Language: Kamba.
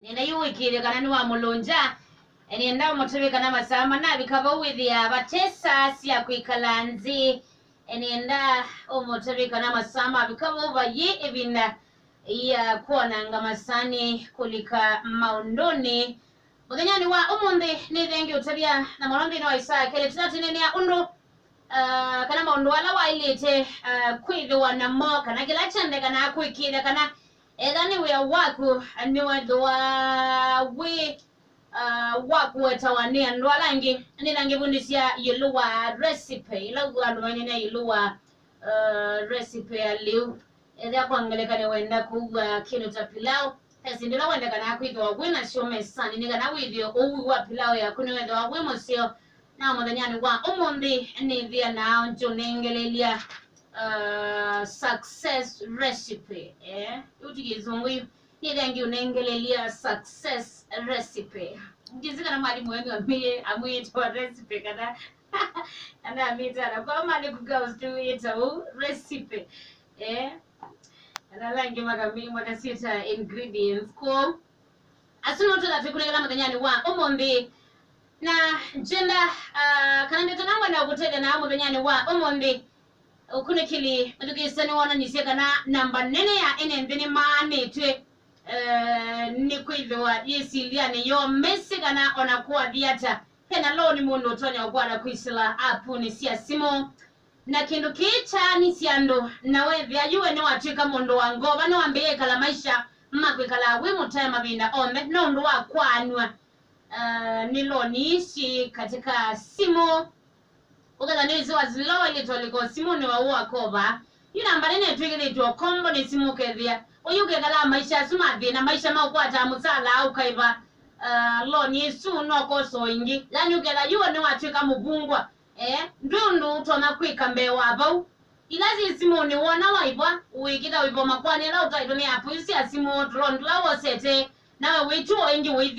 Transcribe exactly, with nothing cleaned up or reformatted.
Nĩenda yu wĩkĩĩthye kana nĩwamũlũngya. Nĩenda ũmũtavye kana masaa manavika vau wĩthĩaa vate saa sya kwĩkala nthĩ. Nĩenda ũmũtavye kana masaa mavika vau vayĩ ĩvinda ya kwonanga masanĩ kũlika maũndũnĩ. Mũthenyanĩ wa ũmũnthĩ, nĩ thengi ũtavya na mũno nthĩnĩ wa Isaya kelĩ tũtatĩnenea ũndũ, ah, kana maũndũ ala waĩlĩte, ah, kwĩthĩwa namo, kana kĩla kyendekanaa kwĩkĩĩthya kana ethĩwa nĩ wĩa waku, nĩwethĩwa wĩ, ah, wa kũetawa nĩ andũ ala angĩ. Nĩna ngĩvundĩsya ĩũlũ wa recipe, ĩla ũkwĩw'a andũ mainenea ĩũlũ wa, ah, recipe ya lĩu. Ethĩa kwa ngelekany'o wenda kũua kĩndũ ta pilau, ve syĩndũ ila wendekanaa kwĩthĩwa wĩ nasyo mesanĩ nĩ kana wĩthĩe ũui wa pilau yaku nĩwethĩwa wĩ mũseo. Na mũthenyanĩ wa ũmũnthĩ nĩthĩanaa ngĩũnengelelya, uh, success recipe. Eh, yu ti kĩsũngũ yu. Nĩthĩa ngĩũnengelelya success recipe. Ndizi kana mwalimũ wenyu amĩe amwĩĩtawa recipe kana kana amĩtana kwa mali kugaus tu ĩta ũu recipe. Eh, na ala angĩ makami-, makasyĩta ingredients. Kwoou asu no twĩtha twĩkunĩkĩla mũthenyanĩ wa ũmũnthĩ. Na ngenda, ah, kana ndeto na ngwenda kũtethya nayo mũthenyanĩ wa ũmũnthĩ. Ũkunĩkĩli mũthukĩĩsya nĩwonanisye kana namba nene ya ene nthĩ nĩmaanĩtw'e, eh, nĩ kwĩthĩwa yĩsilyanĩ yoo mesĩ kana ona kwathi ata, hena loan mũndũ ũtonya ũkwata kwĩsĩla apunĩ sya simũ. Na kĩndũ kĩĩ kyaanisye andũ, na wethĩa yu we nĩwatw'ĩka mũndũ wa ngova, nĩwambĩĩa ĩkala maisha ma kwĩkalaa wĩ mũtae mavinda onthe nũndũ wa kwaanw'a, ah, nĩ loan ii syĩ katika simũ. Ũkethĩa nĩwĩsĩ wasili ũla waĩlĩte ũlika simũnĩ wa ũakova, yu namba nene ĩtw'ĩkĩthĩtw'e ũkombo nĩ simũ ũkethĩa. Ũyu ũkekalaa maisha asu ma thĩna, maisha ma ũkwataa mũsala ũkaĩva, ah, loan ĩsu nokosa o ĩngĩ. Yani ũkethĩa yu we nĩwatw'ĩka mũvungwa. Eh, ndwĩ ũndũ ũtonya kwĩka mbee wa vau. Ila syĩ simũnĩ wona waĩvwa, ũĩkĩta wĩvo makwanĩ ala ũtaĩtwe nĩ apu isu sya simũ, tũloni tũla wosete, nawe wĩtũ o ĩngĩ ũithĩ.